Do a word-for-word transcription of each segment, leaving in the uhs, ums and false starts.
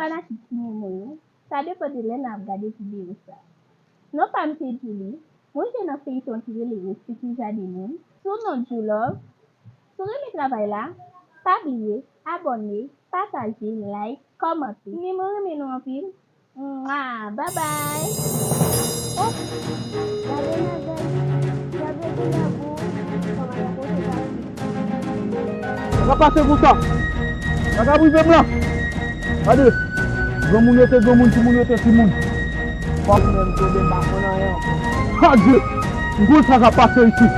Fanatik Ti Momo yo, sa depann de lè n ap gade videyo sa. Non pa m se Djouly, mwen jwe nan feyton ki rele Respete Jade Moun, sou non Djoulove. Si w renmen travay la, pa bliye abòne, pataje, like, kòmante. Men mwen renmen nou anpil. Mwa, babay. Oh, gade mèvèy. Gade koulè bou. Kòman rakonte sa? Sa ka pase konsa? Sa ka rive m la? Gade, granmoun rete granmoun, timoun rete timoun. Fòk menm tonbe, m pa konn anyen ankò. Adye! M konn sa k ap pase isit.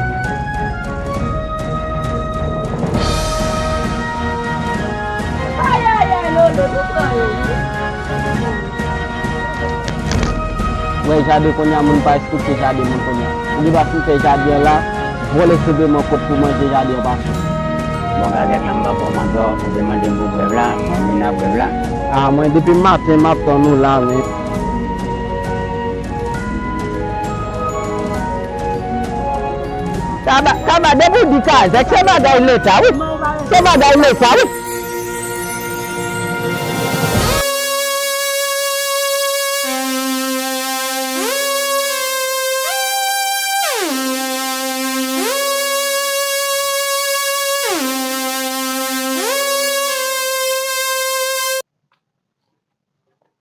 Ayayay, Lolo, nou pran yo, wi. Wè, Jade, kounye a moun pa respekte Jade, moun kounye a. Li pa fin fè Jade an la, vòlè senpleman kot pou manje Jade an pase. Bon, gade la, m pa pran manje, ou te mande m pou brèv la, mwen vin a brèv la. Ah, mwen, depi maten, m ap tann ou la, men. Kaba, kaba, depi w di kazèk, se bagay leta, wi. Se bagay leta, wi.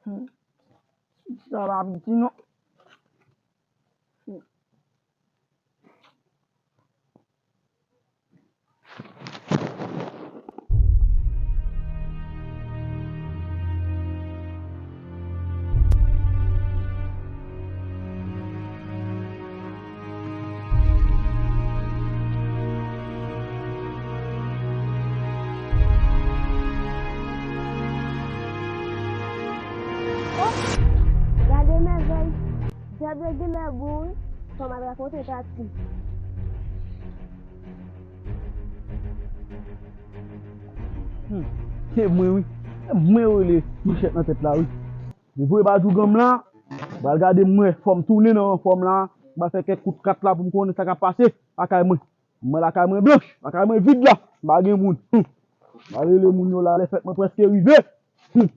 Hmm. Sa pa piti, non. Hmm. Oh, gade mèvèy! Dyab yo genlè bon, wi. Fò m al rakonte Tati. Hmm. Se mwen, wi. Se mwen yo rele manchèt nan tèt la, wi. Li voye baz ougan m la, m pral gade m wè, fò m tounen nan ranfò m la, m pral fè kèk kout kat la pou m konnen sa k ap pase lakay mwen. Mwen lakay mwen blanch, lakay mwen vid la, m pa gen moun. Hmm. M pral rele moun yo la, lè fèt mwen prèske rive. Hmm.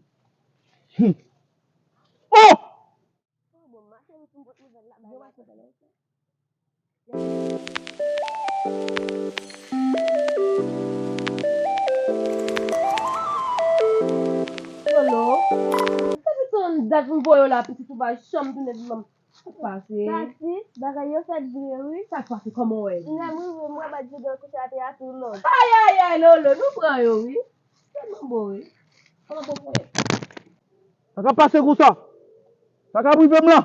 Hmm. Oh! Lolo, depi tann dat m voye w la, pitit ou pa janm tounen di mwen sa k pase. Tati, bagay yo fèt vre, wi. Sa k pase, kòman w wè? Lè m rive, m wè bat jigan kouche atè a tou lòd. Ayayay, Lolo, nou pran yo, wi. Se manbo, wi. Kòman pou fè? Sa k ap pase konsa? Sa k ap rive m la?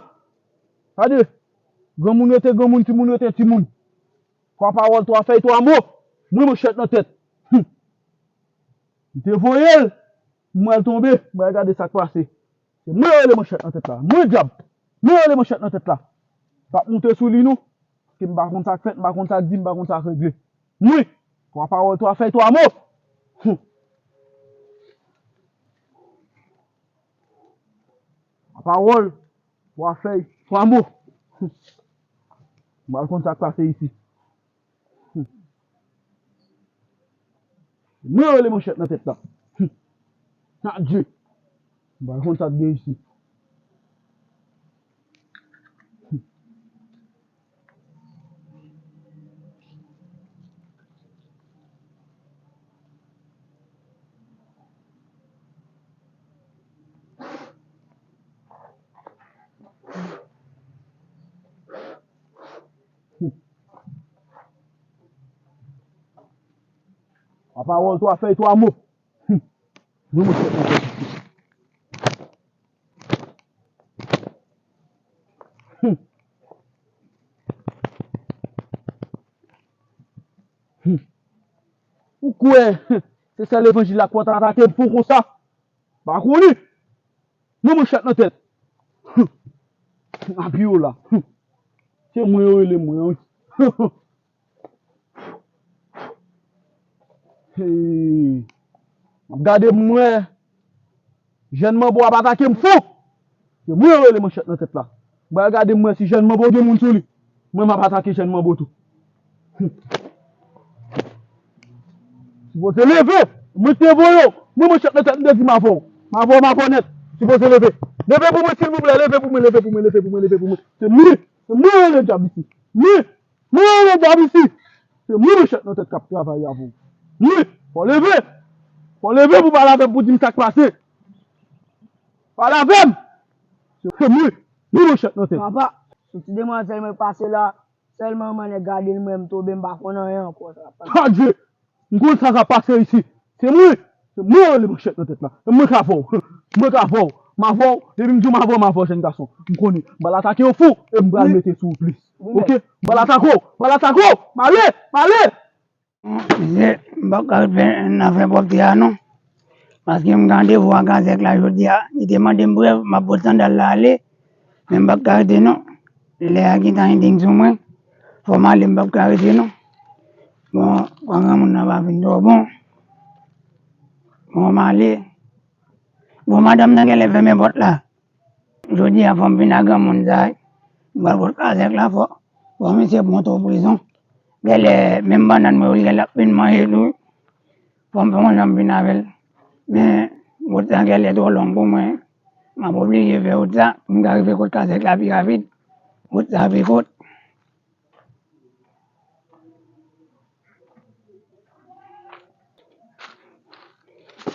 Gade, granmoun rete granmoun, timoun rete timoun. Twa pawòl, twa fèy, twa mo. Mwen manchèt nan tèt. Hum. M te voye l, m wè l tonbe, m al gade sa k pase. Se mwen yo rele manchèt nan tèt la. Mwen dyab. Mwen yo rele manchèt nan tèt la. M p ap monte sou li non. Paske m pa konn sa k fèt, m pa konn sa k di, m pa konn sa k regle. Mwen, twa pawòl, twa fèy, twa mo. Hum. Twa pawòl, twa fèy, twa mo. Hum. M pral konn sa k pase isi. Hum. Mwen rele manchèt nan tèt la. Hum. Adye. M pral konn sa k gen isi. Hum. Twa pawòl, twa fèy, twa mo. Hum. Nou mouche nan tèt isit. Hum. Hum. Ou kwè se sèl levanjil la k pral atake m fon konsa? Pa konnen. Mwen manchèt nan tèt. Hum. Api yo la. Hum. Se mwen yo rele mwen, wi. Hey. M ap gade m wè jèn manbo ap atake m fon. Se mwen yo rele manchèt nan tèt la. M pral gade m wè si jèn manbo gen moun sou li. Mwen m ap atake jèn manbo tou. Sipoze leve, mwen te voye w. Mwen manchèt nan tèt m te di m avè w. M avè w, m avè w nèt. Sipoze leve. Leve pou mwen, silvouplè. Leve pou mwen, leve pou mwen, leve pou mwen, leve pou mwen, leve pou mwen. Se mwen, se mwen rele dyab isi. Mwen, mwen rele dyab isi. Se mwen manchèt nan tèt k ap travay avè w. Mwen, fò w leve. Fò w leve pou pale avè m, pou di m sa k pase. Pale avè m. Se mwen, mwen manchèt nan tèt. Papa, sou ti demwazèl mwen pase la, sèlman manman nèg gade l, mwen m tonbe, m pa konn anyen ankò sa k ap pase. Adje! M konn sa k ap pase isi. Se mwen! Se mwen rele manchèt nan tèt la. E mwen k avè w. Mwen k avè w. M avè w. Depi m di w m avè w, m avè w, jèn gason. M konnen. M pral atake w fou. E m pral mete sou ou plis. Oke? M pral atake w. M pral atake w. M ale! M ale! Mesye, m p ap ka ret fè, nan fè pwòpte a non. Paske m gen randevou ak Azèk la jodi a. Li te mande m prèv, m ap pot sandal la ale. Men m p ap ka rete non. Lè a gentan ending sou mwen. Fò m ale, m p ap ka rete non. Bon, kwa granmoun nan pa fin twò bon. Bon, m ale. Bon, madanm nan genlè fèmen pòt la. Jodi a, fò m vin ak granmoun sa a. M pral pot Azèk la fò. Fò misye pran tou prizon. Genlè, menm bannann mwen, genlè l ap vin manje tou. Fò m fè yon jan m vin avè l. Men, wout sa genlè twò long pou mwen. M ap oblije fè wout sa pou m ka rive kot Azèk la pi rapid. Wout sa pi kout.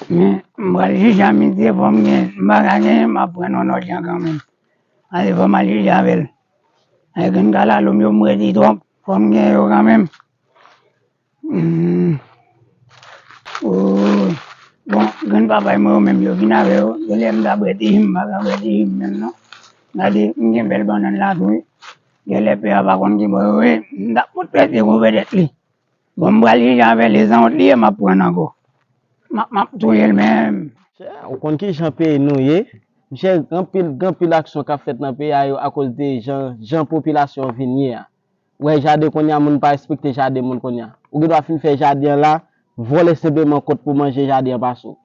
Men, m pral jije a misye, fò m gen, m pa ka genyen, m ap pran non lòt jan kanmenm. Pase fò m al jije avè l. Avèk grenn kalalou m yo, m redi twòp, fò m gen yo kanmenm. Hmm. Woy. Bon, grann papay mwen yo menm yo vin avè yo. Genlè m ta bwè ti ji m, m pa ka bwè ti ji m menm non. Gade, m gen bèl bannann la tou wi. Genlè pè a pa konn ki bò yo ye. M ta pot pèse kou pètèt li. Bon, m pral jije avè l, e sanwont li ye m ap pran ankò. M ap, m ap touye l menm. Chè, ou konn ki jan peyi nou ye? Monchè, gen anpil, gen anpil aksyon k ap fèt nan peyi a yo akoz de jan, jan popilasyon an vin ye a. Ou wè jaden kounye a, moun pa respekte jaden moun kounye a. Ou gen dwa fin fè jaden an la, vòlè senpleman kot pou manje jaden an pase w.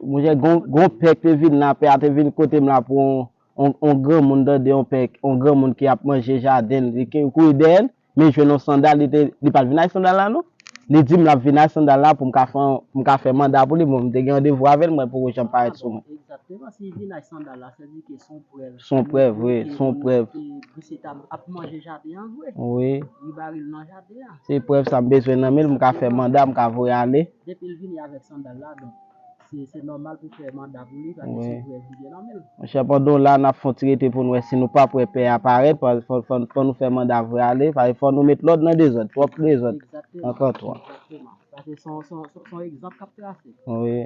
Monchè, gon, gon pè k te vin la, pè a te vin kote m la pou yon, yon, yon granmoun tande, yon pè, yon granmoun ki ap manje jaden l, li ke kouri dèyè l, men jwenn yon sandal, li te, li pa t vin ak sandal la non. Li di m l ap vin ak sandal la pou m ka fè, pou m ka fè manda pou li, bon, m te gen randevou avè l, mwen poko janm parèt sou mwen. Egzakteman, si li vin ak sandal la, sa vle di ke se yon prèv. Se yon prèv, wi, se yon prèv. Misye ta ap manje jaden an vre. Wi. Li bare l nan jaden an. Se prèv sa m bezwen nan men l, m ka fè manda, m ka voye ale. Depi l vini avèk sandal la, donk, se, se nòmal pou fè manda pou li, paske se prèv li gen nan men l. Monchè, pandan w la, n ap fè yon ti rete pou n wè si nou p ap wè pè a parèt, pa, fò, fò, fò nou fè manda voye ale, paske fò nou met lòd nan dezòd, twòp dezòd nan trant twa. Egzakteman. Paske se yon, se yon, se yon egzanp k ap trase. Wi.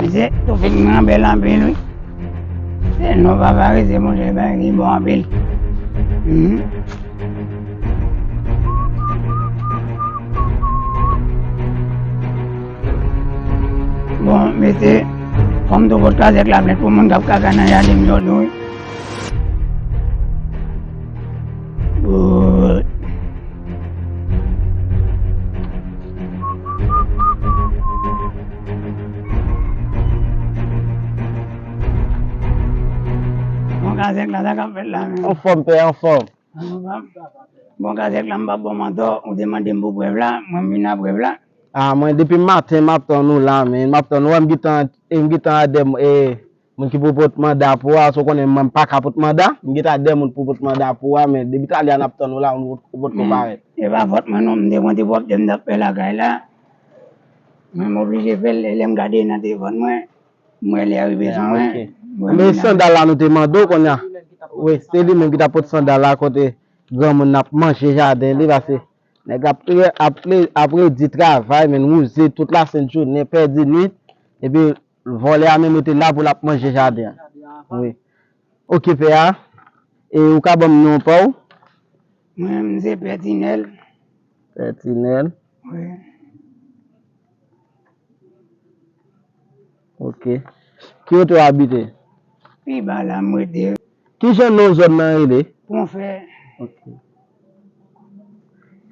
Mesye, Toufik gran bèl anpil wi. Se non pa parese, monchè, bagay ki bon anpil. Mhm. Bon, mesye, fò m tou pot kazèk la plent pou moun k ap kaka nan jaden m yo tou wi. Woy. Bon, kazèk la, sa k ap fèt la menm? Anfòm, pè, anfòm. Bon, kazèk la, m p ap ba w mantò, ou te mande m pou prèv la, mwen m vin ak prèv la. A, mwen, depi maten, m ap tann ou la, men, m ap tann ou, m gentan, e, m gentan adè m, e, moun ki pou pot manda pou ou a, paske w konnen mwen, m pa ka pot manda, m gentan adè moun pou pot manda pou ou a, men, depi talè a, n ap tann ou la, ou, ou potko parèt. E pa fòt mwen non, m te konn te pwòpte m t ap fè lakay la, men m oblije fè l, lè m gade nan telefòn mwen, m wè lè a rive sou mwen. Men sandal la nou te mande w kounye a. Wi, se li menm ki t ap pot sandal la kote granmoun nan ap manje jaden li, paske nèg ap, ap, ap redi travay, men wouze tout lasent jounen, pèdi nwit, epi vòlè a menm rete la pou l ap manje jaden an. Wi. Oke, pè a. E ou ka ban m non pa w? Mwen, m se Pè Tinèl. Pè Tinèl. Wi. Oke. Ki kote w abite? Pi ba la m rete. Kijan non zòn nan rele? Ponfè. Oke.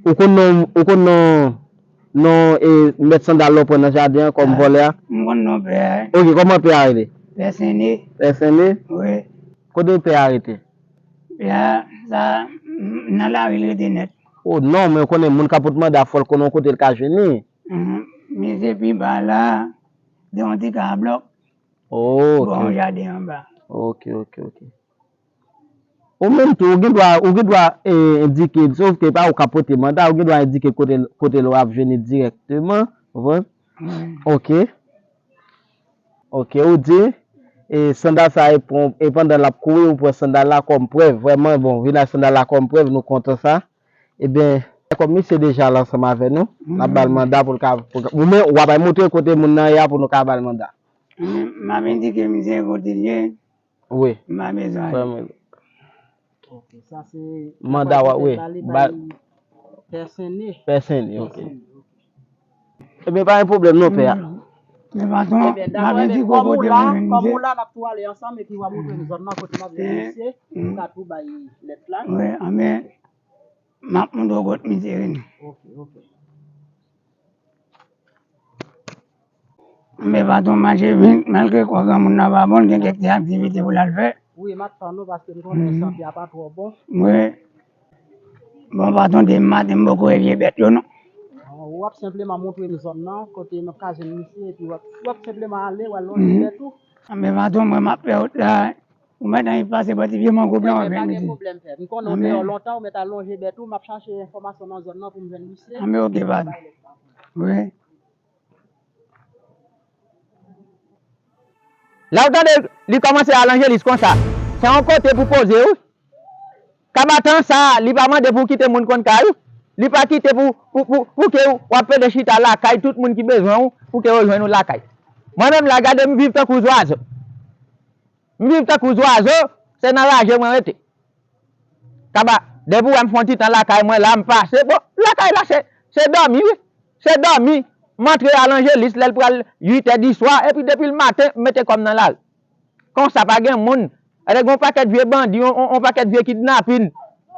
Ou konn non, ou konn non, non, e, mèt sandal la w pran nan jaden an kòm vòlè a? M konn non pè a. Oke, kòman pè a rele? Pè Sene. Pè Sene? Wi. Kote pè a rete? Pè a, sa, M, nan lari l rete nèt. O non, men w konnen moun k ap pot manda fò l konnen yon kote l ka jwenn li. Mhm. Misye pi ba la, de yon ti ka blòk. Oh, bò yon jaden anba. Ok, ok, ok. Ou menm tou, ou gen dwa, ou gen dwa eh, endike, sòf ke pa ou ka pote manda, ou gen dwa endike kote, kote l w ap jwenn li dirèkteman. Ou konprann? Wi. Ok. Ok, ou di, e sandal sa e pran, e pandan l ap kouri, ou pran sandal la kòm prèv. Vrèman, bon, vin ak sandal la kòm prèv, nou kontan sa. Ebyen, kòm misye deja la ansanm avè nou, n ap ba l manda pou l ka, pou l ka, ou men, w ap al montre kote moun nan ye a pou nou ka ba l manda. M, m ap endike misye kote l ye. Wi. M pa bezwen ale. Vrèman. Ok, sa se manda wa, wi. Ba pèsone. Pèsone, ok. Pèsone, ok. Ebyen, pa gen pwoblèm non, pè a. Men patwon, m ap endike w kote pou jwenn misye. Kòm ou la, n ap tou ale ansanm epi w a montre m zòn nan kote m ap jwenn misye. Ou ka tou bay lèt la. Wi, anben, m ap montre w kot misye vini. Ok, ok. Men patwon mache vin, malgre kò granmoun nan pa bon, l gen kèk ti aktivite pou l al fè. Wi, m ap tann ou paske m konnen sante a pa twò bon. Wi. Bon, patwon, demen maten, m poko wè vye bèt yo, non. Ou ap senpleman montre m zòn nan, kote m ap ka jwenn misye, epi w ap, w ap senpleman ale, w al lonje bèt ou. Men patwon, mwen, m ap fè wout la. Ou mèt annik pase bò ti vye mango blan w ap jwenn misye. Ebyen, pa gen pwoblèm, pè. M konnen w deyò lontan, ou mèt al lonje bèt ou, m ap chache enfòmasyon nan zòn nan pou m jwenn misye. Anben, ok, patwon. Wi. Lè w tande li kòmanse al Angelis konsa, se yon kote pou poze, wi. Kabatan sa a, li pa mande pou w kite moun konn kay ou. Li pa kite pou, pou, pou, pou ke w ap pede chita lakay tout moun ki bezwen w, pou ke yo jwenn ou lakay. Mwen menm la, gade m viv tankou zwazo. M viv tankou zwazo, se nan raje mwen rete. Kaba, depi w wè m fè yon ti tan lakay mwen la, m pase. Bon, lakay la, se, se dòmi, wi. Se dòmi. M antre al Angelis, lè l pral uit è di swa, epi depi l maten, m mete kò m nan lari. Konsa, pa gen moun. Gade, gen yon pakèt vye bandi, yon, yon, yon pakèt vye kidnapin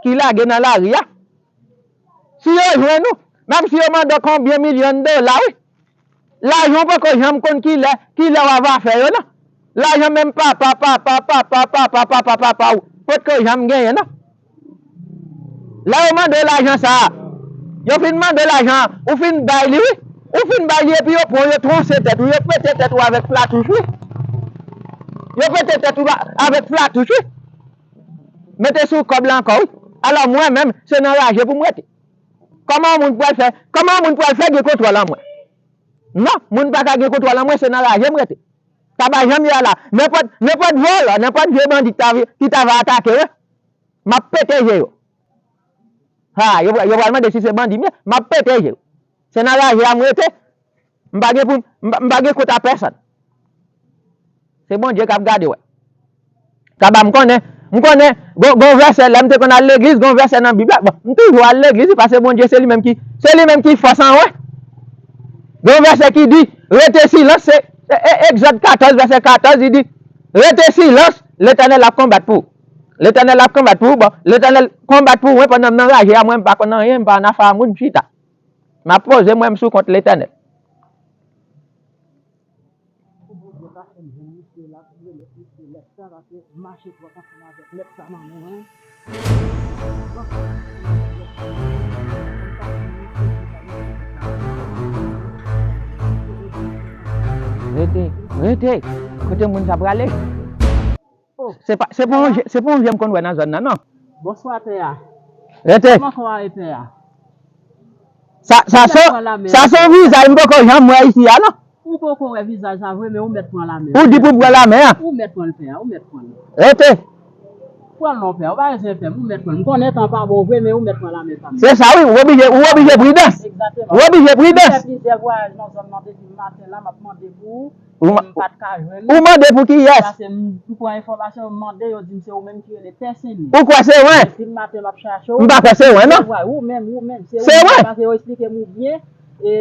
ki lage nan lari a. Si yo jwenn ou, menm si yo mande w konbyen milyon dola, wi. Lajan w poko janm konn kilè, kilè w ava fè yo, non. Lajan menm papa, papa, papa, papa, papa, papa, papa w potko janm genyen, non. Lè yo mande w lajan sa a, yo fin mande w lajan an, ou fin bay li, wi. Ou fin bay li epi yo pran w, yo twonse tèt ou, yo pete tèt ou avèk flatouch, wi. Yo pete tèt ou avèk flatouch, wi. Mete sou kòb la ankò, wi. Alò, mwen menm, se nan raje pou m rete. Kòman yon moun pral fè, kòman yon moun pral fè gen kontwòl an mwen? Non, moun pa ka gen kontwòl an mwen, se nan raje m rete. Sa pa janm ye a la. Nenpòt, nenpòt vòlò, nenpòt vye bandi ki ta, ki ta va atake, wi. M ap pete je yo. Ha, yo, yo pral mande si se bandi m ye, m ap pete je yo. Se nan raje a m rete. M pa gen pou, m pa, m pa gen kont a pèsonn. Se Bondye k ap gade, wè. Kaba m konnen, m konnen, gon, gon vèsè, lè m te konn al legliz, gon vèsè nan Bib la. Bon, m toujou al legliz, wi, paske Bondye se li menm ki, se li menm ki fòs an mwen. Gon vèsè ki di, rete silans, se, e, e, Egzòd katòz, vèsè katòz, li di, rete silans, Letènèl ap konbat pou ou. Letènèl ap konbat pou ou, bon, Letènèl konbat pou mwen pandan m nan raje a, mwen m pa konn anyen, m pa nan afè a moun, m chita. M ap poze mwen m sou kont Letènèl. Pou Bondye ka fè m jwenn misye la, pou remèt misye lèt sa, paske m mache twòp ansanm avèk lèt sa nan men mwen. Rete, rete. Kote moun sa prale? Oh. Se pa, se pa yon je, se pa yon je m konn wè nan zòn nan, non. Bonswa, pè a. Rete. Kòman kò a ye, pè a? Sa, sa se, sa se yon vizaj m poko janm wè isi a, non. Ou poko wè vizaj la vre, men ou mèt pran lamen. Ou di pou m pran lamen an? Ou mèt pran l, pè a, ou mèt pran l. Rete. Pran l non, pè a, ou pa bezwen pè m, ou mèt pran l. M konnen tan pa bon vre, men ou mèt pran lamen pa m. Se sa, wi, ou oblije, ou oblije pridans. Egzakteman. Ou oblije pridans. M fè plizyè vwayaj nan zòn nan depi maten la, m ap mande pou ou. Ou ma-, m pa t ka jwenn ou. Ou mande pou kiyès? Paske m, m pran enfòmasyon, m mande, yo di m se ou menm ki rele Pè Senni. Ou kwè se mwen? Depi maten m ap chache w. M pa kwè se mwen, non. Ou menm, ou menm, se ou menm. Se mwen. Paske yo eksplike m ou byen, e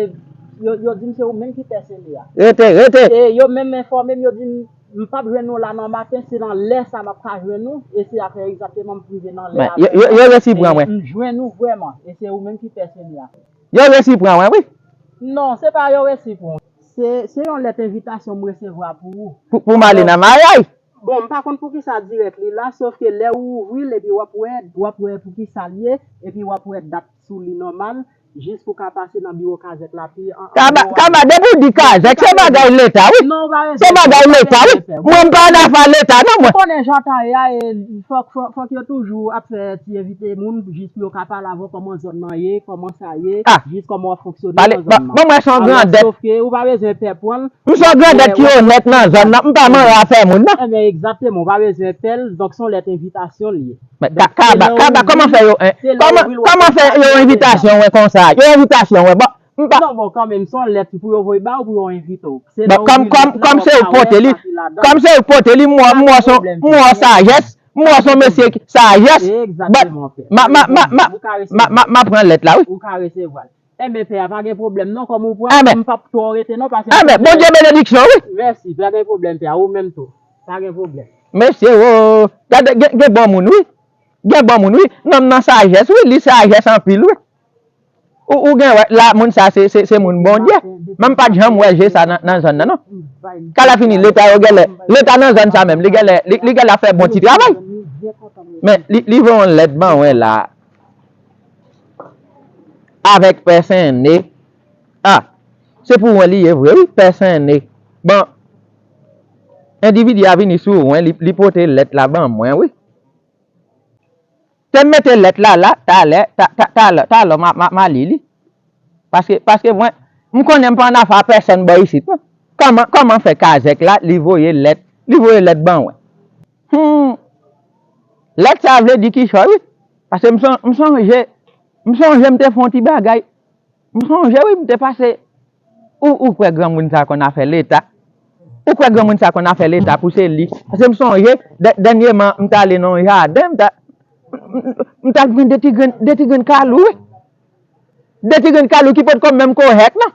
yo, yo di m se ou menm ki Pè Senni a. Rete, rete. E yo menm enfòme m, yo di m, m p ap jwenn ou la nan maten, se nan lè sa m ap ka jwenn ou, e se apre egzakteman m rive nan lè a. Yo, yo, yo resi pran mwen. E m jwenn ou vrèman, e se ou menm ki Pè Senni a. Yo resi pran mwen, wi. Non, se pa yo resi pran w. Se, se yon lèt envitasyon m resevwa pou ou. Pou, pou m ale nan maryaj? Bon, m pa konn poukisa dirèk li la, sòf ke lè ou ouvri l epi w ap wè, w ap wè poukisa l ye, epi w ap wè dat sou li nòmal, jis pou ka pase nan biwo kazèk la pi an. Kaba, depi w di kazèk, se bagay Leta, wi. Se bagay Leta, wi. Mwen, m pa nan afa Leta, non, mwen. Ou konnen jan ta ye a, e fòk, fòk, fòk yo toujou ap fè ti envite moun, jis pou yo ka pale avè w kòman zòn nan ye, kòman sa ye, jis kòman w ap fonksyone nan zòn nan. Ban mwen se yon grandèt. Sòf ke ou pa bezwen pè pran l. M se yon grandèt ki onèt nan zòn nan, m pa manyen afè moun, non. Ebyen, egzakteman, ou pa bezwen pè l, donk se yon lèt envitasyon li ye. Men, Kaba, Kaba, kòman fè yo, kòman, kòman fè yo envitasyon, wen, konsa? Yo envitasyon, wen, bon, m pa. Non, bon, kanmenm, se yon lèt pou yo voye ba ou, pou yo envite w. Bon, kòm, kòm, kòm se ou k pote li, kòm se ou k pote li, m wè, m wè se yon, m wè sajès, m wè se yon mesye ki, sajès. Egzakteman, frè. M a, m a, m a, m a, m a, m a pran lèt la, wi. Ou ka resevwa l. Enben, pè a, pa gen pwoblèm non, kòm ou pran, m p ap twò rete non, paske. Enben, Bondye benediksyon, wi. Mèsi, pa gen pwoblèm, pè a, ou menm tou. Pa gen pwoblèm. Mesye, o, gade, gen, gen bon moun, wi. Gen bon moun, wi. Nonm nan sajès, wi, li sajès anpil, wi. Ou, ou gen wè, la, moun sa, se, se, se moun Bondye. Men m pa t janm wè je sa nan, nan zòn nan, non. Kalafini, Leta yo genlè, Leta nan zòn sa menm, li genlè, li, li genlè ap fè bon ti travay. Men, li, li voye yon lèt ban mwen la. Avèk pè Senne. A, se pou wen li ye vre, wi, pè Senne. Bon, endividi a vini sou wen, li, li pote lèt la ban mwen, wi. Te m mete lèt la la, talè, ta, ta, talè, talè, m a, m a, m a li li. Paske, paske mwen, m konnen m pa nan afè a pèsonn bò isit, non. Kòman, kòman fè kazèk la, li voye lèt, li voye lèt ban mwen? Hmm. Lèt sa vle di kichòy, wi. Paske m son-, m sonje, m sonje m te fè yon ti bagay. M sonje, wi, m te pase. Ou, ou kwè granmoun sa konn afè Leta? Ou kwè granmoun sa konn afè Leta pou se li? Paske m sonje, dè-, dènyèman, m t ale nan yon jaden, m t a, m, m, m t al pran de ti grenn, de ti grenn kalou, wi. De ti grenn kalou ki potko menm korèk, non.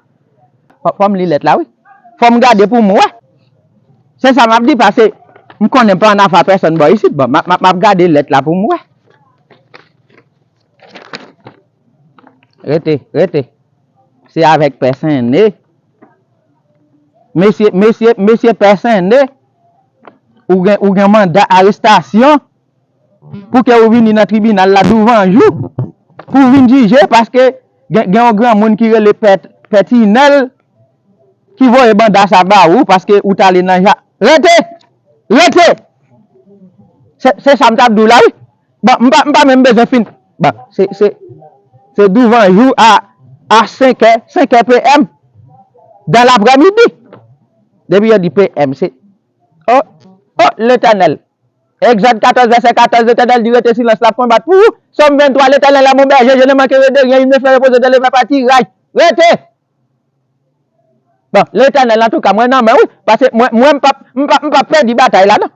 Fò, fò m li lèt la, wi. Fò m gade pou m wè. Se sa m ap di, paske m konnen m pa nan afè a pèsonn bò isit. Bon, m ap, m ap, m ap gade lèt la pou m wè. Rete, rete. Se avèk pè Senne. Mesye, mesye, mesye pè Senne, ou gen, ou gen manda arestasyon pou ke ou vini nan tribinal la douvan jou, pou vin jije, paske gen, gen yon granmoun ki rele pè, pè Tinèl, ki voye manda sa ba ou, paske ou t ale nan ja-, rete! Rete! Se, se sa m t ap di w la, wi. Bon, m pa, m pa menm bezwen fin. Bon, se, se, se douvan jou a, a senk è, senk è P M. Dan laprèmidi. Depi yo di P M, se, o, o, Letènèl. Egzòd katòz, vèsè katòz, Letènèl di, rete silans, l ap konbat pou ou. Sòm venntwa, Letènèl est mon berger, je ne manquerai de rien, il me fait reposer dans les verts pâturages. Rete! Bon, Letènèl, antouka, mwen nan men w, wi. Paske mwen, mwen, m p ap, m p ap, m p ap pèdi batay la, non.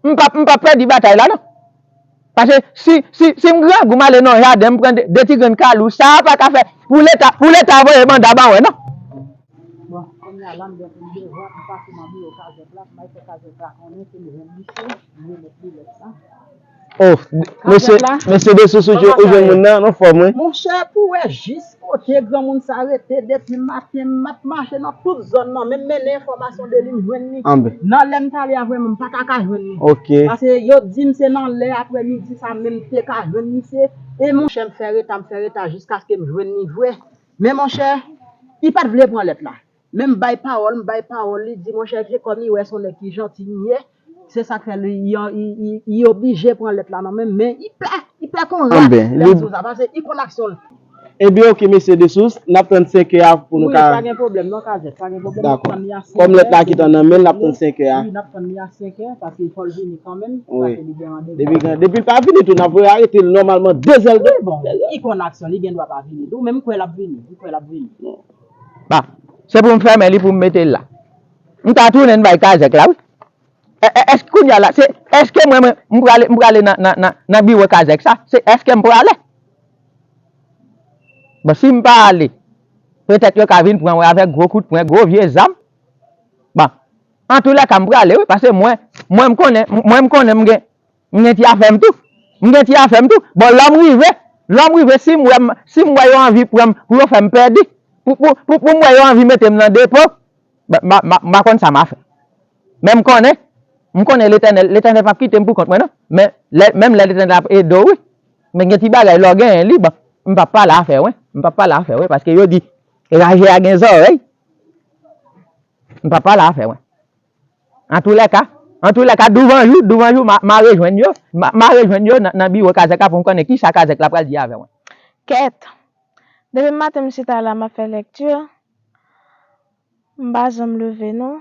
M p ap, m p ap pèdi batay la, non. Paske si, si, si m grangou, m ale nan yon jaden, m pran de, de ti grenn kalou, sa a pa ka fè pou Leta, pou Leta voye manda ban mwen, non. Bon, kounye a la, m gen pou m devan, m pase nan biwo kazèk la, m al fè kazèk la konnen ke m jwenn misye, m remèt li lèt la. Oh, mesye, mesye Desous, ou jwenn moun nan, nou fòm, wi. Monchè, pou wè jis kote granmoun sa rete depi maten, m ap mache nan tout zòn nan, menm mennen enfòmasyon de li, m jwenn li. Nan lè m t ale a, vrèman, m pa ta ka jwenn li. Paske yo di m se nan lè aprèmidi sa menm m te ka jwenn misye. E monchè, m fè reta, m fè reta jiskaske m jwenn li vre. Men monchè, li pa t vle pran lèt la. Men m bay pawòl, m bay pawòl, li di, monchè, se kòm li wè se yon nèg ki janti m ye, se sa k fè li, li, li, li, li oblije pran lèt la nan men m, men li pè, li pè konn rat lè m di w sa, paske li konn aksyon l. Ebyen, oke, mesye Desous, n ap tann senk è a pou nou ka. Wi, pa gen pwoblèm, non, Kazèk, pa gen pwoblèm, n ap tann li a senk è. Kòm lèt la ki t nan men l, n ap tann senk è a. Wi, n ap tann li a senk è, paske fò l vini kanmenm, paske li gen randevou. Depi, depi l pa vini tou, n ap arete l nòmalman, de zèl de. Wi, bon, li konn aksyon, li gen dwa pa vini tou, men m kwè l ap vini, m kwè l ap vini. Ba, se pou m fèmen li pou m mete l la. M ta tounen bay Kazèk la, wi. È, è, èske kounye a la, se, èske mwen, mwen, m prale, m prale nan, nan, nan, nan biwo Kazèk sa? Se èske m prale? Bon, si m pa ale, petèt yo ka vin pran mwen avèk gwo kout pwen, gwo vye zam. Bon, antoulèka, m prale, wi, paske mwen, mwen, m konnen, mwen, m konnen m gen, M gen ti afè m tou. M gen ti afè m tou. Bon, lè m rive, lè m rive, si m wè m, si m wè yo anvi pran m pou yo fè m pèdi, pou, pou, pou, pou m wè yo anvi mete m nan depo, m, m, m, m pa konn sa m a fè. Men m konnen, M konnen Letènèl, Letènèl p ap kite m pou kont mwen, non. Men lè, menm lè Letènèl ap ede w, wi. Men gen ti bagay, lè w genyen li, bon, m p ap pale afè w, wi. M p ap pale afè w, wi, paske yo di, raje a gen zòrèy. M p ap pale afè w, wi. Antoulèka, antoulèka, douvanjou, douvanjou, m a, m a rejwenn yo, m a, m a rejwenn yo nan, nan biwo Kazèk la pou m konnen kisa Kazèk la pral di avè mwen. Kèt! Depi maten m chita la, m ap fè lèkti, m pa janm leve, non.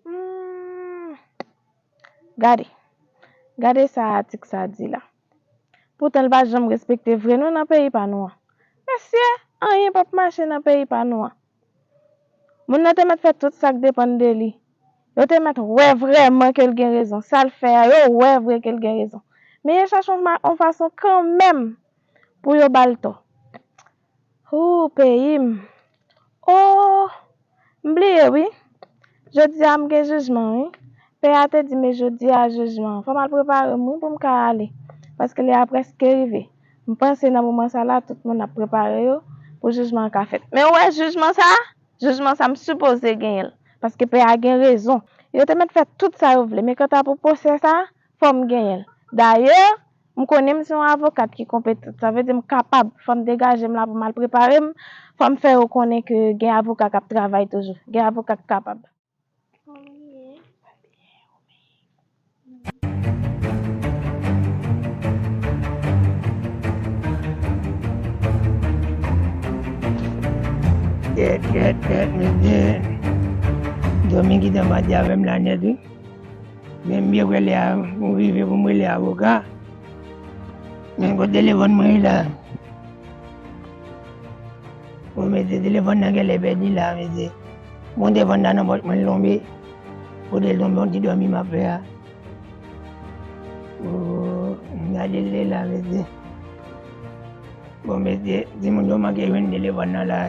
Hmm. Gade. Gade sa atik sa di la. Poutan l pa janm respekte vre non nan peyi pa nou an. Mesye, anyen p ap mache nan peyi pa nou an. Moun nan te mèt fè tout sa k depann de li. Yo te mèt wè vrèman ke l gen rezon. Sa l fè a, yo wè vre ke l gen rezon. Men yo chache yon ma-, yon fason kanmenm pou yo ba l tò. Hoo, peyi m. Oh, m bliye wi. Jodi a m gen jijman wi. Pè a te di men jodi a jijman. Fò m al prepare m wi pou m ka ale. Paske lè a prèske rive. M panse nan moman sa la, tout moun ap prepare yo pou jijman an ka fèt. Men ou wè jijman sa? Jijman sa m sipoze genyen l. Paske pè a gen rezon. Yo te mèt fè tout sa yo vle. Men kanta pou pwosè sa, fò m genyen l. Dayè, m konnen m se yon avokat ki konpetan. Sa vle di m kapab. Fò m degaje m la pou m al prepare m. Fò m fè yo konnen ke gen avoka k ap travay toujou. Gen avoka k kapab. Kèt, kèt, kèt, mesye. Dòmi gentan pati avè m la nèt wi. Men m byen kwè lè a pou rive pou m rele avoka. Men kote telefòn mwen ye la? Bon, mesye, telefòn nan genlè pèdi la, mesye. Bon, telefòn nan nan pòch mwen, l tonbe. Kote l tonbe, yon ti dòmi m ap fè a. Oh, gade l la, mesye. Bon, mesye, timoun yo manke jwenn telefòn nan la.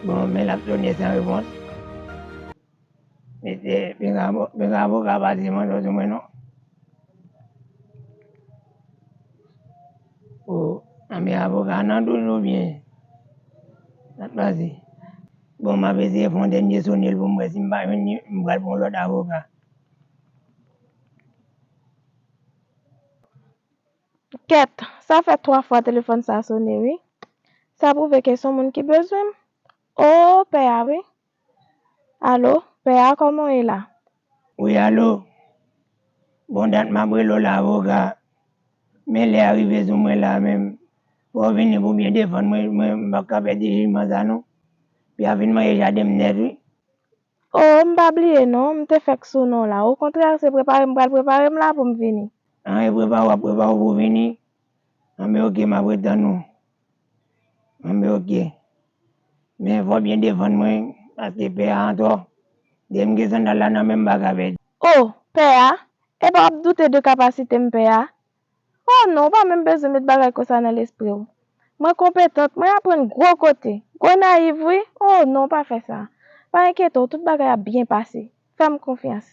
Bon, men l ap sone san repons. Mesye, pinga avo-, pinga avoka pase mande w sou mwen non. O, anben avoka nan toujou byen. Sa t pase? Bon, m ap eseye fè yon dènye sone l pou m wè si m pa jwenn li, m pral pran yon lòt avoka. Kèt, sa fè twa fwa telefòn sa sone wi. Sa pwouve ke se yon moun ki bezwen m. O, pè a wi. Alo, pè a, kòman w ye la? Wi, alo. Bon dat m ap rele w la, avoka. Men lè a rive sou mwen la menm. Fò w vini pou w byen defann mwen, mwen, m p ap ka pèdi jijman sa non. Pè a fin manje jaden m nèt wi. O, m pa bliye non, m te fèk sou non la. Okontrè, se prepare m pral prepare m la pou m vini. An, e prepare w ap prepare w pou w vini? Anben oke, m ap ret tann ou. Anben oke. Men fò w byen defann mwen, paske pè a antò. Depi m gen sandal la nan men m, m pa ka pèdi. O, pè a? Epa w ap doute de kapasite m, pè a? O non, ou pa menm bezwen met bagay konsa nan lespri w. Mwen konpetant, mwen aprann gwo kote. Gwo nayiv wi. O non, pa fè sa. Pa enkyete w, tout bagay ap byen pase. Fè m konfyans.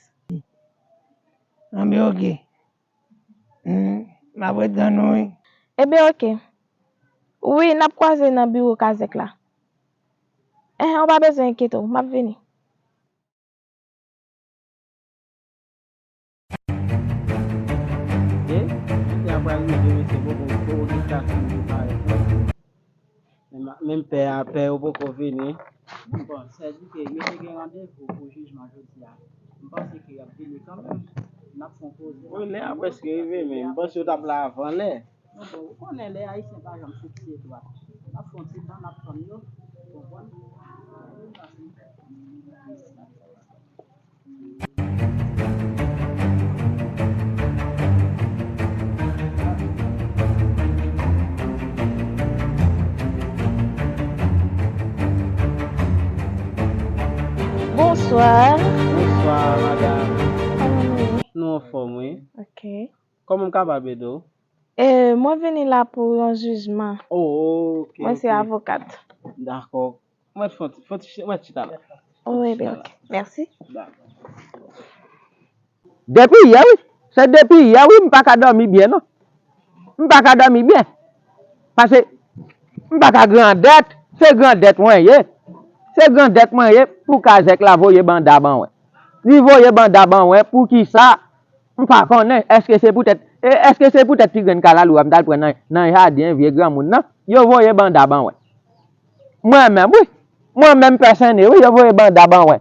Anben oke. Hmm, m ap ret tann ou wi. Ebyen oke. Wi, n ap kwaze nan biwo kazèk la. Enhen, ou pa bezwen enkyete w, m ap vini. Ok, jodi a pral rive mesye, poko, poko gen dat pou yo parèt non. Menm, menm pè a, pè yo poko vini. Bon, sa di ke yo te gen randevou pou jijman jodi a. M panse ke y ap vini kanmenm. N ap fè yon koze. Wi, lè a prèske rive, men m panse yo t ap la avan lè. Men bon, ou konnen lè Ayisyen pa janm sou pye dwat. N ap fè yon ti tan, n ap tann yo. Ou konprann? Bonswa. Bonswa, madanm. Kòman nou ye? Nou anfòm, wi. Ok. Kòman m kapab ede w? E, mwen vini la pou yon jijman. Oh, ok, ok. Mwen se avokat. Dakò. Mwen fè yon ti, fè yon ti, mwen chita la. Oh, ebyen, ok. Mèsi. Dakò. Depi yè, wi. Se depi yè, wi, m pa ka dòmi byen, non. M pa ka dòmi byen. Paske m pa ka grandèt. Se grandèt mwen ye. Se grandèt mwen ye. pou kazèk la voye banda ban wè. Li voye banda ban wè, poukisa? M pa konnen. Èske se poutèt, e, èske se poutèt ti grenn kalalou a m t al pran nan, nan jaden vye granmoun nan? Yo voye banda ban wè. Mwen menm, wi. Mwen menm pèsone, wi, yo voye banda ban wè.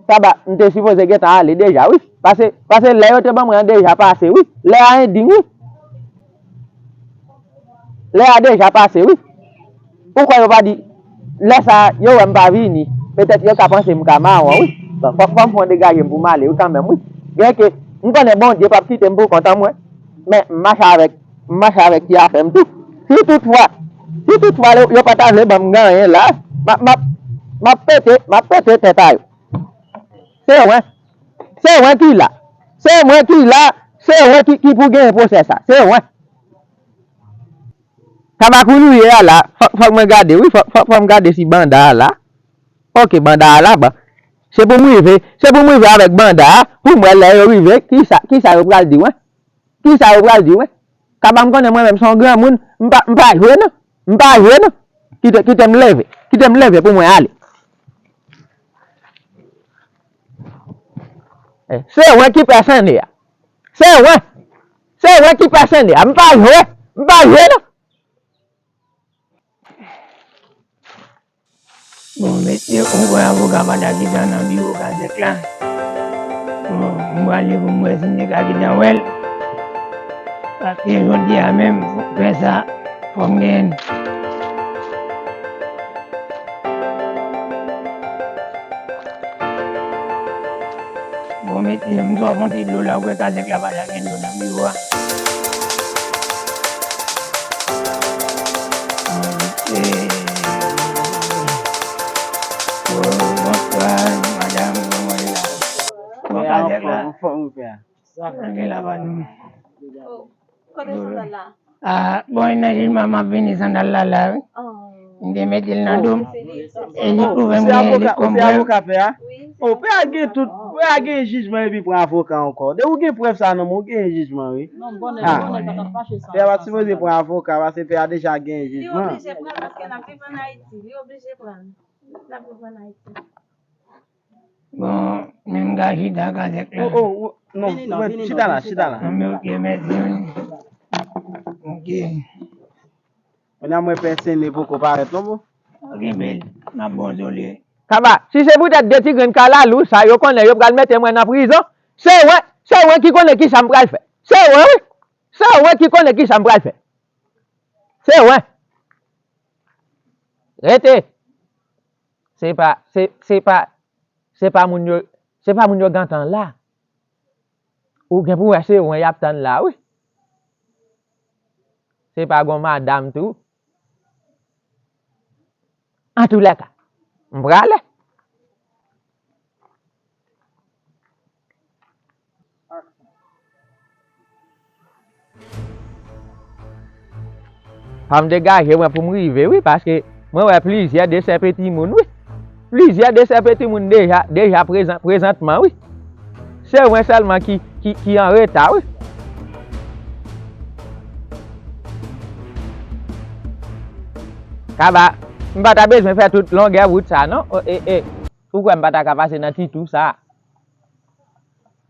Kaba, m te sipoze gentan ale deja, wi. Pase, pase lè yo te ban mwen an deja pase, wi. Lè a endiy, wi. Lè a deja pase, wi. Ou kwè yo pa di, lè sa a, yo wè m pa vini. Petèt yo ka panse m ka mawon, wi. Bon, fòk, fòk m fè yon degaje m pou m ale, wi, kanmenm, wi. Byenke, m konnen Bondye p ap kite m pou kont an mwen. Men, m mache avèk, m mache avèk ti afè m tou. Si toutfwa, si toutfwa yo, yo pa ta vle ban m anyen la, m ap, m ap, m ap pete, m ap pete tèt a yo. Se wè. Se wè ki la. Se wè ki la. Se wè ki, ki pou genyen pwosè sa. Se wè. Kaba kounye a la, fòk, fòk mwen gade, wi, fòk, fòk, fòk m gade si banda a la. Oke, banda a la, bon. Se pou m rive, se pou m rive avèk banda a, pou m wè lè yo rive, kisa, kisa yo pral di, wi. Kisa yo pral di, wi. Kaba m konnen mwen menm se yon granmoun, m pa, m pa jwe, non. M pa jwe, non. Kite, kite m leve, kite m leve pou mwen ale. Eh, se wè ki pèsone a. Se wè. Se wè ki pèsone a. M pa jwe. M pa jwe, non. Bon, mesye, ou wè avoka pa ta gentan nan biwo kazèk la. Bon, m prale pou m wè si m te ka gentan wè l. Paske jodi a menm, fòk fè sa, fòk m genyen l. Bon, mesye, m sot pran ti dlo la, ou wè kazèk la pa ta gen dlo nan biwo a. Bon, mesye. Bon, bonswa, madanm, kòman w ye la? Bon, kazèk la. Anfòm, anfòm, frè. Sa gen la pa nou. Kote sandal la? Ah, bon, nan jijman m ap vini sandal la la, wi. M te mete l nan do m. E li kouvè m, li konprann. Ou se avoka pè a? Wi. Oh, pè a gen tout, pè a gen jijman epi pran avoka ankò. Depi ou gen prèv sa nan men w, ou gen jijman, wi. Non, bonè, bonè pa t ap fache sa. Pè a pa t sipoze pran avoka, paske pè a deja gen jijman. Li oblije pran l paske n ap viv ann Ayiti. Li oblije pran l. N ap viv ann Ayiti. Bon, men m ka chita kazèk la. Oh, oh, oh, non, chita la, chita la. Non, men oke, mèsi, wi. Oke. Kounye a mwen pèsone poko parèt non, bro. Oke, bèl. M ap bon zole. Kaba, si se poutèt de ti grenn kalalou sa, yo konnen yo pral mete mwen nan prizon. Se wè, se wè ki konnen kisa m pral fè. Se wè, wi. Se wè ki konnen kisa m pral fè. Se wè. Rete. Se pa, se, se pa, se pa moun yo, se pa moun yo gentan la. Ou gen pou wè se wè y ap tann la, wi. Se pa gon madanm tou. Antoulèka, m prale. Fò m degaje mwen pou m rive, wi, paske mwen wè plizyè de sè pe timoun, wi. Plizyè de sè pe timoun deja, deja prezan-, prezantman, wi. Se mwen sèlman ki, ki, ki an reta, wi. Kaba, m pa ta bezwen fè tout longè wout sa, non. E, e, e. Ou kwè m pa ta ka pase nan ti tou sa?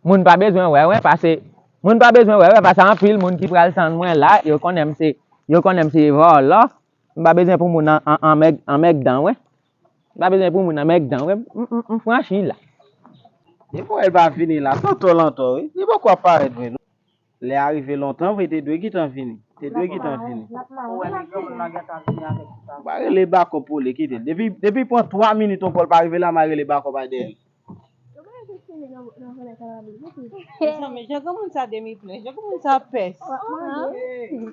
Moun pa bezwen wè, wè, pase, moun pa bezwen wè, wè, pase anpil moun ki pral tann mwen la, yo konnen m se, yo konnen m se vòlò. M pa bezwen pou moun an, an, anmèg-, anmègdan, wè. M pa bezwen pou moun anmègdan, wè. M, m, m franchi la. Depi w wè l pa vini la, tòtò lantò, wi. Li poko ap parèt vre, non. Lè a rive lontan vre, te dwe gentan vini. Te dwe gentan vini. Ou pa rele bakòp pou li, kite l. Depi, depi pran twa minit ankò, l pa rive la, m a rele bakòp a dèyè l. Mezanmi, jan granmoun sa demi plen, jan granmoun sa pès.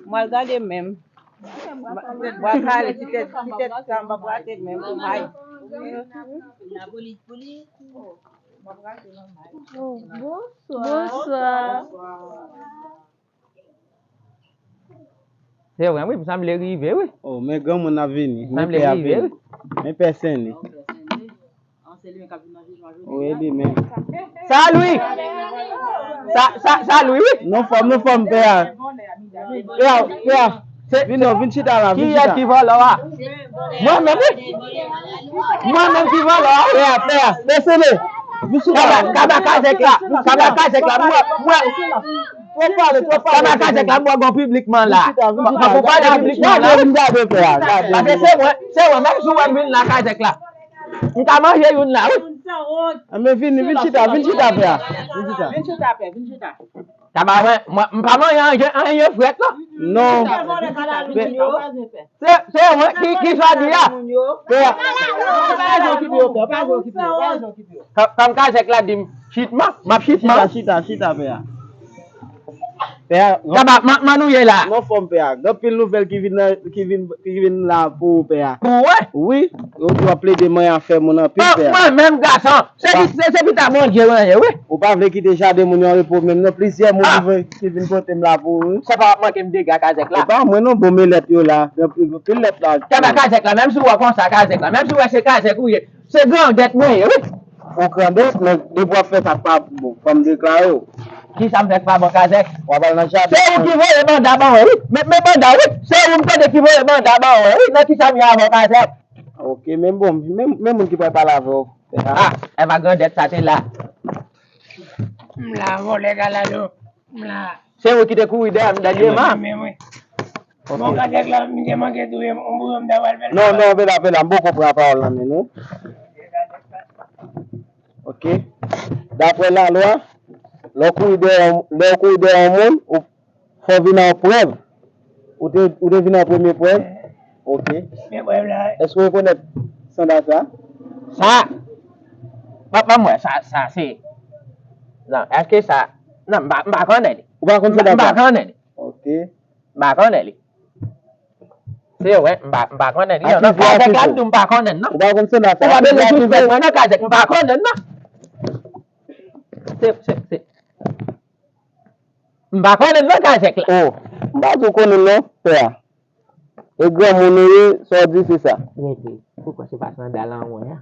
M al gade menm. M al kale ti tèt, ti tèt sa, m p ap rate menm. Oh my. Bonswa. Bonswa. Se vre, wi, m sanble rive, wi. Oh, men granmoun ap vini. Men pè ap vini. Men pè Senli. Wi, li menm. Sa Lwi! Sa, sa, sa Lwi, wi. Nou fòm, nou fòm, pè a. Pè a, pè a. Vin non, vin chita la, vin chita. Kiyès ki vòlò a? Mwen menm, wi. Mwen menm ki vòlò a, wi. Pè a, pè a, pè Sele. Vin chita la. Kaba, kaba kazèk la. Kaba kazèk la. Mwen, mwen. Twòp pale, twòp pale. Kaba kazèk la, mwen gon piblikman la. Vin chita, vin chita. Mwen pou pale piblikman la. Gade, gade, pè a, gade. Paske se mwen, se mwen menm sou wè m vin la kazèk la. M ka manje youn la, wi. Anben vin, vin chita, vin chita, pè a. Vin chita. Vin chita, pè, vin chita. Tabawen, mwen, m pa manyen anyen, anyen frèt, non. Non. Se, se mwen ki, ki sa di a. Pè a. Fanm kazèk la di m, chitman, m ap chitman. Chita, chita, chita, pè a. Pè a, kaba, kòman nou ye la? Anfòm, pè a. Gen anpil nouvèl ki vin nan, ki vin, ki vin la pou ou, pè a. Pou ou, wè? Wi. Yo di w ap plede manyen afè moun anpil, pè a. Mwen menm gason, se, se, se pita Bondye mwen ye, wi. Ou pa vle kite jaden moun yo an repo menm non, plizyè moun ki vin, ki vin pote m la pou ou, wi. Sa pa ap manke m dega kazèk la. E pa mwen non, bon, men lèt yo la. Gen anpil lèt la. Kaba kazèk la, menm si w wè konsa kazèk la, menm si w wè se kazèk ou ye, se grandèt mwen ye, wi. Ou grandèt, men depi w ap fè sa k pa bon, fò m deklare w. Kisa m fè k pa bon, kazèk? W ap al nan jaden. Se ou ki voye manda ban mwen, wi. Men, men manda, wi. Se ou m tande ki voye manda ban mwen, wi. Nan kisa m ye avè w, kazèk? Ok, men bon, men, men moun ki pral pale avè w. Ah, e pa grandèt sa te la. M la, vòlè kalalou. M la. Se ou ki te kouri dèyè m dènyèman. Men, men, men. Bon, kazèk la, m te manke touye m, m bouyon m ta pral fè l. Non, non, vela, vela, m poko pran pawòl nan men nou. Ok. Daprè lalwa, lè w kouri dèyè, lè w kouri dèyè yon moun, ou fò w vin ak prèv. Ou te, ou te vin ak premye prèv? Ok. Men prèv la. Èske w rekonèt sandal sa? Sa? Pa, pa mwen, sa, sa se. Non, èske sa? Non, m pa, m pa konnen li. Ou pa konn sandal sa? M pa konnen li. Ok. M pa konnen li. Se vre, m pa, m pa konnen li. Non, non, kazèk la, m di w m pa konnen, non. Ou pa konn sandal sa? Ou pa bezwen disrespè mwen, non, kazèk, m pa konnen, non. Se, se, se. M pa konnen non kazèk la. Oh, m pa di w konnen non, pè a. E granmoun ou ye, sa w di se sa. Rete. Poukwa se pa sandal an wen an?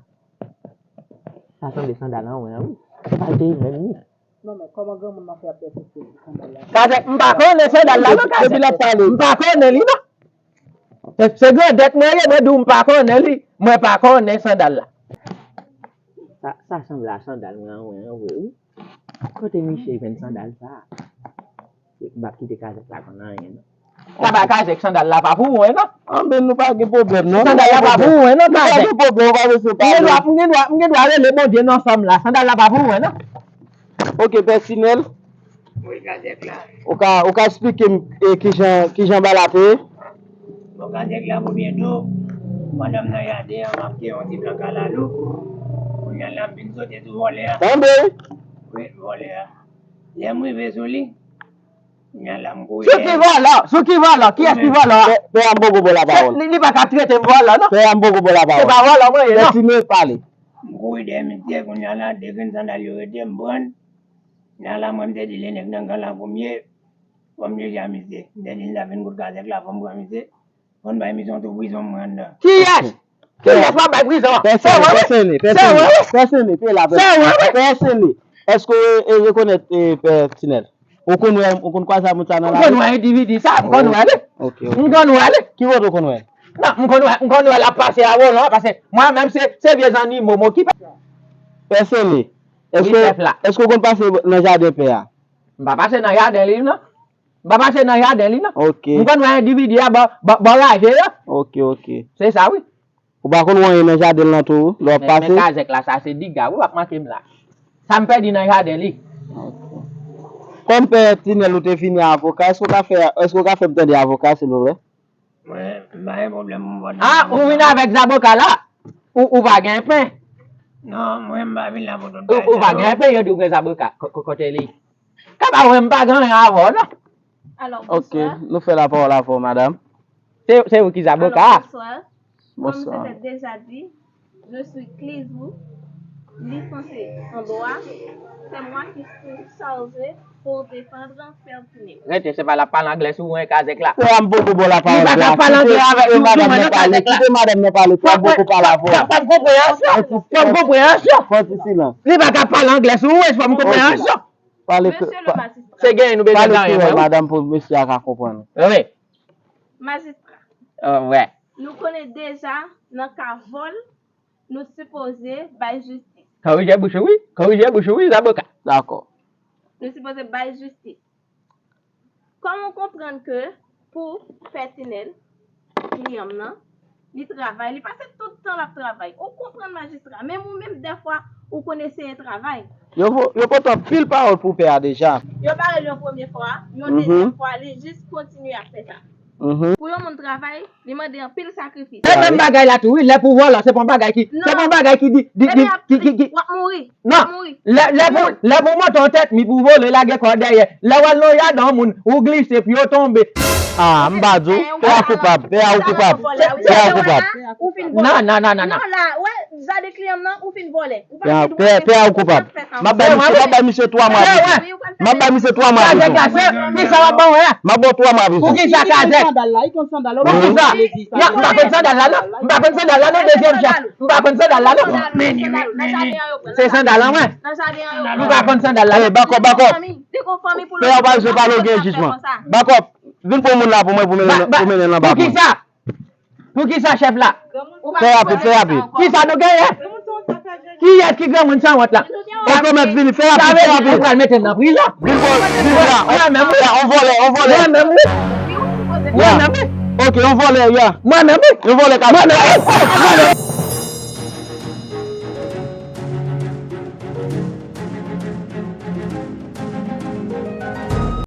Sa sanble sandal an wen an, wi. Se pa l te ye menm, wi. Non, men kòman granmoun nan fè ap pèsiste sou sandal la? Kazèk, m pa konnen sandal la, non, kazèk. Depi l ap pale. M pa konnen li, non. Se, se grandèt mwen ye, mwen di w m pa konnen li. Mwen pa konnen sandal la. Sa, sa sanble a sandal mwen an wen an, wi, wi. Kote misye jwenn sandal sa a? M p ap kite kazèk la konn anyen, non. Kaba kazèk, sandal la pa pou ou, non? Anben, nou pa gen pwoblèm, non. Sandal la pa pou ou, non, kazèk. Nou pa gen pwoblèm, ou pa bezwen pale. M gen dwa, m gen dwa, m gen dwa rele Bondye nan fanm la. Sandal la pa pou ou, non. Ok, Pè Tinèl. Wi, kazèk la. Ou ka, ou ka eksplike m, e, kijan, kijan bagay la te ye? Bon, kazèk la, pou byento, pandan m nan jaden an, m ap gen yon ti blan kalalou. Kounye a la, m vin sote sou vòlè a. Tande? Wi, vòlè a. Lè m rive sou li, kounye a la, m kouri dèyè. Sou ki vòlò? Sou ki vòlò? Kiyès ki vòlò a? Pè, pè a m poko ba w lapawòl. Li, li pa ka trete m vòlò, non. Pè a m poko ba w lapawòl. Se pa vòlò mwen ye, non. Kontinye pale. M kouri dèyè misye, kounye a la, de grenn sandal yo rete, m pran. Kounye a la, mwen, m te di, le nèg nan gang la pou m ye. Fò m deja misye. M te di, m ta vin kout kazèk la, fò m pran misye. Fò n bay misye yon tou prizon mwen anndan. Kiyès? Kiyès w ap bay prizon an? Se mwen, wi. Se mwen, wi. Pèsone, pèsone, pèsone, pèsone, pèsone. Èske w, e, rekonèt, e, Pè Tinèl? Ou konn wè, ou konn kwaze ak moun sa nan lari? M konn wè endividi sa, m konn wè li. Ok, ok. M konn wè li. Ki kote w konn wè? Non, m konn wè, m konn wè l ap pase a volan, paske mwen menm se, se vye zannimo m okipe. Pèsone, èske, èske w konn pase nan jaden pè a? M pa pase nan jaden li, non. M pa pase nan jaden li, non. Ok. M konn wè endividi a bò, bò, bò raje yo. Ok, ok. Se sa, wi. Ou pa konn wè anyen nan jaden l lan tou, lè w ap pase? Men, men kazèk la, sa se dega, wi, w ap manke m la. Sa m pèdi nan jaden li. Ok. Kòm Pè Tinèl ou te vini avoka, èske w ka fè, èske w ka fè m tande avoka, silvouplè? Mwen, m pa gen pwoblèm, m pran nan avoka. Ah, ou vin avèk zaboka la? Ou, ou pa gen pen? Non, mwen, m pa vin la pou tout bagay sa yo. Ou, ou pa gen pen, yo di w gen zaboka. Ko-, ko-, kote li? Kaba wè m pa gen anyen avè w, non. Ok, nou fè lapawòl avè w, madanm. Se, se ou ki zaboka a? Alò, bonswa. Kòm se te deja di, je suis Clézou, lisansye an dwa. C'est moi qui suis chargé pour défendre Pè Tinèl. Rete, se pa l ap pale anglè sou ou, en, kazèk la. Pè a m poko ba w lapawòl, pè a. Li pa ka pale anglè avèk nou, nou, non, kazèk la. Kite madanm nan pale, pè a m poko pale avè w. Pa, pa, pa konpreyansyon. Fò ti silans. Li pa ka pale anglè sou ou, fò m konpreyansyon. Pale kre-, pa-, se genyen nou bezwen pale kreyòl, madanm, pou mesye a ka konprann ou. Wi. Majistra, Oh, ouais. Nou konnen deja nan ka vòl, nou sipoze bay jistis. Korije bouch ou, wi. Korije bouch ou, wi, zaboka. Dakò. Nou sipoze bay jistis. Kòman w konprann ke pou Fètinèl, kliyan m nan, li travay, li pase tout tan l ap travay. Ou konprann majistra, menm ou menm dèfwa ou konn eseye travay. Yo vo- yo pote anpil pawòl pou pè a deja. Yo bare l yon premye fwa, yon Mhm. dezyèm fwa, li jis kontinye ap fè sa. Mhm. Pou yon moun travay, li mande anpil sakrifis. Se menm bagay la tou, wi. Lè pou vòlò, se pa yon bagay ki, se pa yon bagay ki di, di, di, ki, ki, ki, W ap mouri. Non. Lè, lè pou, lè pou monte yon tèt mi pou vole, lage kò dèyè. Lè w al nan yadan moun, ou glise pou yo tonbe. Ah, m pa di w. Pè a koupab. Pè a ou koupab. Pè a ou koupab. Ou fin vole. Non, non, non, non, non. Non, la, wè, jade kliyan m nan, ou fin vole. Ou pa Pè a- gen dwa pè- fè Pè a sa. ou koupab. M ap bay misye, m ap bay misye twa mwa Pè a vizit. ou koupab. M ap bay misye twa mwa Kazèk vizit. la, se, ki sa w ap ban wè? M ap ba w twa mwa vizit. Pou ki sa kazèk? Sandal la, li konn sandal la. Pou ki sa? Ya, m pa konn sandal la, non. M pa konn sandal la, non, dezyèm chèf. M pa konn sandal la, non. Se sandal la, mwen. Nan jaden an yo pran. M pa konn sandal la. Eh, bakòp, bakòp. Li gon fanmi pou Pè a pa bezwen pale, ou gen jijman. Bakòp, vin pran moun la pou mwen, pou mennen pou mennen l anba Pou ki mwen. Sa? Pou ki sa, chèf la? Fè rapid, fè rapid. Ki sa nou genyen? Ki yès ki granmoun sanwont la? Oncle Mèt vini, fè rapid, fè Ou rapid. pral mete m nan prizon. Vin vòlè, vin vòlè. On vòlè, on vòlè. Mwen menm, wi. Mwen menm, wi. Ok, on vòlè, ya. Mwen menm, wi. On vòlè, ka. Mwen menm, wi.